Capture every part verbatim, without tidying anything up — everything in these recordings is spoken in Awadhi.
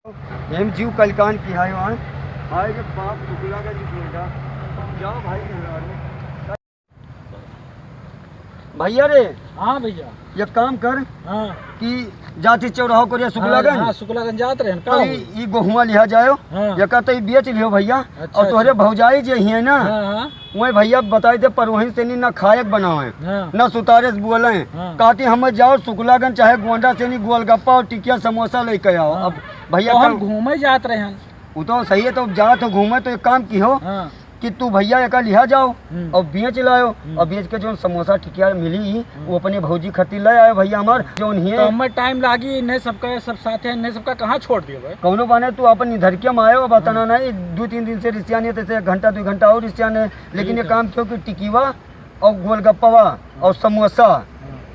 एम जीव कलकान की है वहाँ। हाय रे बाप, टुकला का जी बेटा। जाओ भाई, घर आ रहे। भैया रे। हाँ भैया। एक काम कर हाँ। कि जाती चौराहा को रे हाँ, सुकलागंज। हाँ, सुकलागंज जात रहे हैं, का तो ई, होई? ई गोहुआ लिहा जायो। हाँ। एका तो ई बेच लियो भैया। अच्छा, और तोहरे अच्छा। भौजाई जे हिये ना, हाँ, हाँ। वही भैया बताई दे, परोहिन से नी ना खाए के बनावे, हाँ। ना सुतारे से बोले। हाँ। कहती हम जाओ सुकलागंज चाहे गोंडा से नी गोलगप्पा और टिकिया समोसा लेके आओ। हाँ। अब भैया तो हम कम घूमे जात रहे हैं। वो तो सही है, तो जा तो घूमे, तो एक काम की हो हाँ। कि तू भैया एका लिहा जाओ हम्म। और बेच लायो हम्म। और बेच के जो समोसा टिकिया मिली, हम्म। वो अपने भौजी खातिर ले आयो भैया हमार, जो उन्हें तो हमें टाइम लागी, इन्हें सबका, सब साथ हैं, इन्हें सबका कहाँ छोड़ दियो भाई? कौनो बाने तू अपन इधर के में आयो, अब अतना हाँ। नहीं, दो तीन दिन से रिसिया नहीं, तो एक घंटा, दो घंटा और रिसिया नहीं, लेकिन ठीक ये है। काम क्यों कि टिकिवा और गोलगप्पवा और समोसा, हाँ।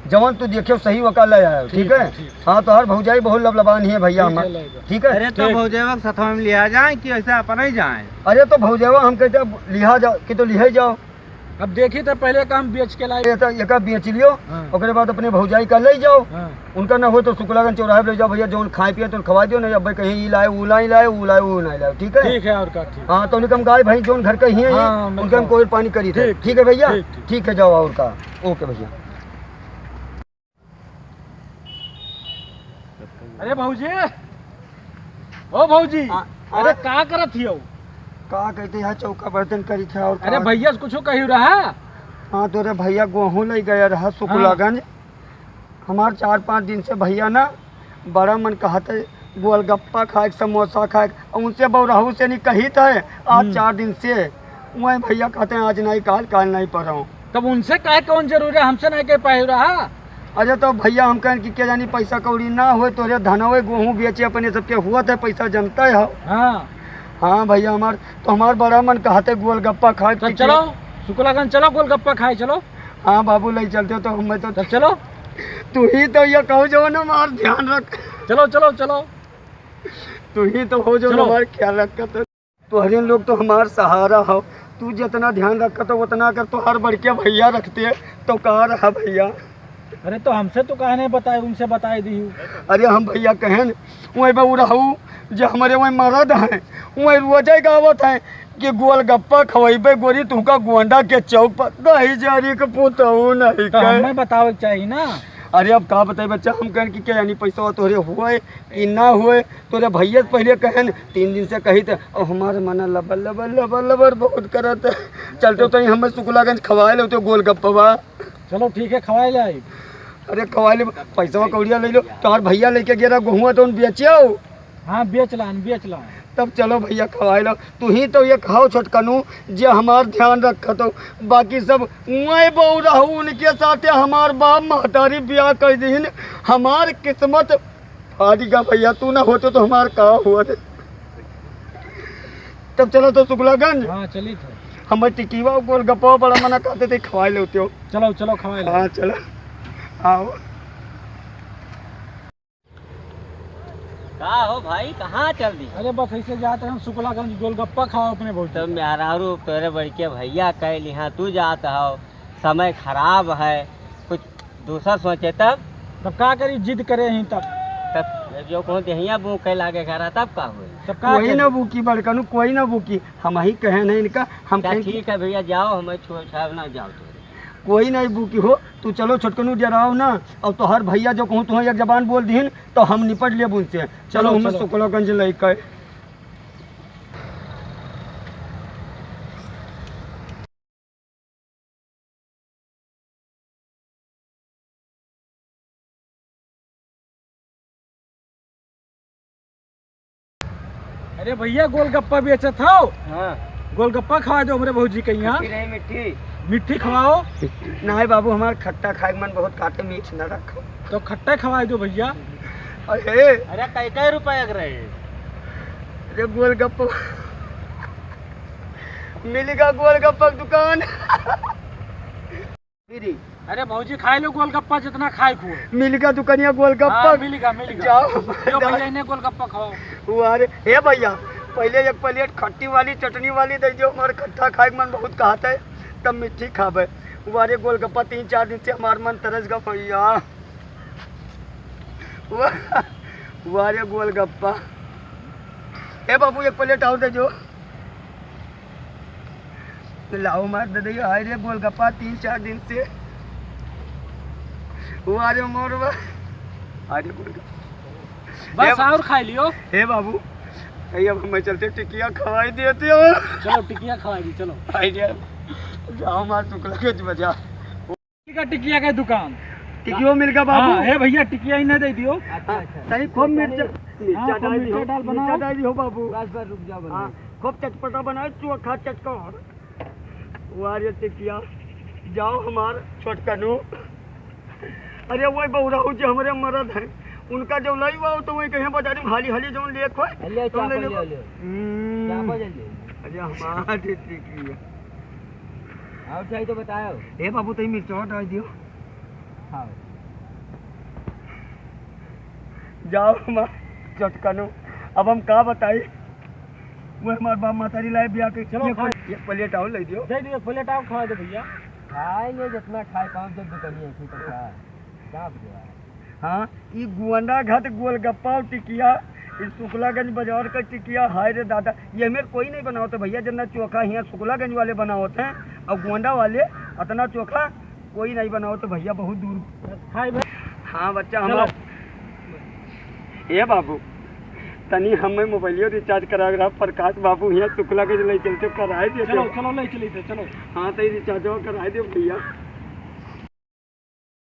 जवन तू देखे सही वका ले आयो, ठीक ठीक है, है? ठीक। हाँ, तोहार भौजाई बहुत लबलबान ही है भैया ठीक हमार, है, ले जाओ। ठीक है? अरे तो ठीक। भौजाई के साथ में लिहा जाए कि ऐसे अपन ही जाए? अरे तो भौजाई हम कहते लिहा जाओ कि तो लिहे जाओ। अब देखी तो पहले काम बेच के लाई। ये तो एका बेच लियो, हाँ। ओकरे बाद अपने भौजाई का ले जाओ। हाँ। उनका ना हो तो सुकलागंज चौराहे पे ले जाओ भैया, जौन खाए पिए तो खवा दियो, नहीं अब कहीं ई लाए, ऊ नहीं लाए, ऊ लाए, ऊ नहीं लाए, ठीक है? ठीक है, और का ठीक। हाँ, तो उनका हम गाय भाई जौन घर के ही हैं, हाँ, हाँ, उनका हम मिलता। कोई पानी करी थे। ठीक, ठीक है भैया? ठीक, ठीक। ठीक है, जाओ और का। ओके भैया। अरे भौजी, ओ भौजी, हाँ, अरे हाँ। का करत हियो? का कहते यहाँ चौका बर्तन करी था और अरे का? भैया से कुछ कही रहा? हाँ, तोरे भैया गोहूँ ले गया रहा हाँ। सुकलागंज। हमार चार पाँच दिन से भैया ना बड़ा मन कहत है गोलगप्पा खाए के, समोसा खाए के, और उनसे बौराहू से नहीं कहित है आज हम्म। चार दिन से। वही भैया कहते हैं आज नहीं काल, काल नहीं पर हूँ। तब उनसे कहे कौन जरूरी है, हमसे नहीं कह पाए रहा। अरे तो भैया हम कहन कि के जानी पैसा कौड़ी ना होए, तोरे धनवे गोहूँ बेचे अपने सबके हुआ था पैसा जनता है। हाँ। हाँ भैया हमार, तो हमार बड़ा मन कहत है गोलगप्पा खाए तो के। चलो, सुकलागंज चलो, गोलगप्पा खाए चलो। हाँ बाबू, ले चलते हो तो हमें तो तब चलो। तू ही तो ये कहो जो ना हमार ध्यान रख। चलो, चलो, चलो। तू ही तो हो जो चलो। हमार ख्याल रखत है। तोहरे लोग तो हमार सहारा हो। तू जितना ध्यान रखत हो उतना अगर तोहार बड़के भैया रखते तो का रहा भैया? अरे तो हमसे तो काहे नहीं बताए, उनसे बताए दी। अरे हम भैया कहन, वही बा उराहू जे हमारे वही मरद हैं, वही रोजे गावत हैं कि गोलगप्पा खवैबे गोरी तुमका गोंडा के चौक पर, दही जरी के पुतहू नहीं तो कहे। हमें बतावे के चाहिए ना। अरे अब का बताए बच्चा, हम कहन कि क्या यानी पैसा तोहरे हुए कि ना हुए, तोरे भैया से पहले कहन, तीन दिन से कही थे, और हमारे मना लबर लबर लबर लबर बहुत करत है। चलते तो हमें सुकलागंज खवाए लेते गोलगप्पा। चलो ठीक है, खवाए ले आई। अरे खवाए ले, पैसा कौड़िया ले लो, तोहर भैया लेके गिरा गोहुआ तो उन बेचियो। हाँ, बेच लान, बेच लान। तब चलो भैया, खवाए लो। तू ही तो ये खाओ छोटकनू, जे हमार ध्यान रखत हो। बाकी सब मैं बौराहू, उनके साथे हमार बाप महतारी ब्याह कर दीन। हमार किस्मत फाड़ी गा भैया, तू ना होते तो हमार का हुआ थे। तब चलो तो सुकलागंज। हाँ, चली थे। हमें टिकीवा गोलगप्पा बड़ा मना करते थे, खवाए लेते हो। चलो, चलो, खवाए लो। हाँ, चलो। आओ। का हो भाई, कहाँ चल दी? अरे बस ऐसे जात रहे हम सुकलागंज, गोलगप्पा खाओ अपने भौजी तब का। मेहरारू तोरे बड़के भैया कह ली, हाँ तू जात हो, समय खराब है, कुछ दूसरा सोचे तब। तब का करी, जिद करे ही तब। तब जो कौन देहिया बू कह लागे करा तब का होई? तब का कोई करी? ना बूकी बड़कनू, कोई ना बूकी, हम ही कहे नहीं इनका, हम अच्छा, कहें ठीक है भैया, जाओ, हमें छोड़ छाड़ ना जाओ तोरे। कोई नहीं बूकी हो, तू चलो छोटकनू डराओ ना। अब तोहर भैया जो कहूँ तुम्हें एक जबान बोल दीन तो हम निपट लेब उनसे। चलो, चलो, हम चलो। सुकलागंज लेके। अरे भैया, गोलगप्पा बेचत हो? हाँ। गोलगप्पा खवा दो हमरे भौजी के यहाँ। खट्टी नहीं, मीठी। मीठी खवाओ। नहीं बाबू, हमार खट्टा खाए के मन बहुत काटे, मीठ न रखो। तो खट्टा खवा दो भैया। अरे। अरे, कै कै रुपया के रहे? अरे गोलगप्पा। मिलेगा गोलगप्पा की दुकान। अरे भौजी, खाए लो गोलगप्पा, जितना खाए को। मिलेगा दुकानिया गोलगप्पा। हाँ, मिलेगा, मिलेगा। जाओ। लो भैया, इन्हें गोलगप्पा खाओ। वो अरे, हे भैया, पहले एक प्लेट खट्टी वाली, चटनी वाली दे दो, हमारे खट्टा खाए के मन बहुत कहत है, तब मीठी खाबे। वो अरे गोलगप्पा, तीन चार दिन से हमार मन तरस गा भैया। वो, वो अरे गोलगप्पा। ए बाबू, एक प्लेट और दे जो। लाओ मार दे दे, हाय रे गोलगप्पा, तीन चार दिन से। वो आ रे मोरवा, आ रे गोलगप्पा। बस, ए बा-, और खाई लियो। हे बाबू, ए अब हमें चलते टिकिया खवाई देते हो। चलो, टिकिया खवाई दी, चलो। आई रे, जाओ मार, तुक लगे बजा। का टिकिया के दुकान। टिकियो मिल गया बाबू। हाँ, हे भैया, टिकिया ही नहीं दे दियो। अच्छा, अच्छा। तनी खूब मिर्चा, हाँ, मिर्चा खूब डाल मिर्चा दियो, डाल बनाओ। मिर्चा डाल दियो बाबू। बस, बस, रुक जाओ, हाँ, बनाओ। खूब चटपटा बनाओ, चोखा चटकन। वाह रे टिकिया, जाओ हमार छोटकनू। अरे वही बहुराऊ जी हमरे मरद हैं, उनका जो लई हुआ हो तो वही कहीं बाजारी में हाली हाली जौन ले खोए, ले, तो ले चापल लो। ले, ले। हम्म। चापल ले, ले। अरे हमार टिकिया। और चाहिए तो बताओ। ए बाबू, तई मिर्चवा डाल दियो। हाँ। जाओ हमार चटकनो, अब हम का बताई, वो हमार बाप मतारी लाए बिया के चलो, एक खाए। प्ले-, एक प्लेट और ले दियो। दे दियो, प्लेट और खवा दे भैया। खाएंगे जितना खाए पाओ, जब दुकानी है, ठीक है, क्या? क्या बुझे? हाँ, ई गोंडाघाट गोलगप्पा और टिकिया, ई शुक्लागंज बाजार का टिकिया, हाय रे दादा, ये हमें कोई नहीं बनावत है भैया, जितना चोखा हियाँ शुक्लागंज वाले बनावत हैं और गोंडा वाले, अतना चोखा कोई नहीं बनावत है भैया, बहुत दूर। हाय भाई। हाँ बच्चा, चलो। हमार, ए बाबू, तनी हमें मोबाइलियो रिचार्ज करा रहा, प्रकाश बाबू हियाँ शुक्लागंज ले चलते कराए देते। चलो, चलो, ले चली थे, चलो। हाँ, तो रिचार्ज कराए दे भैया।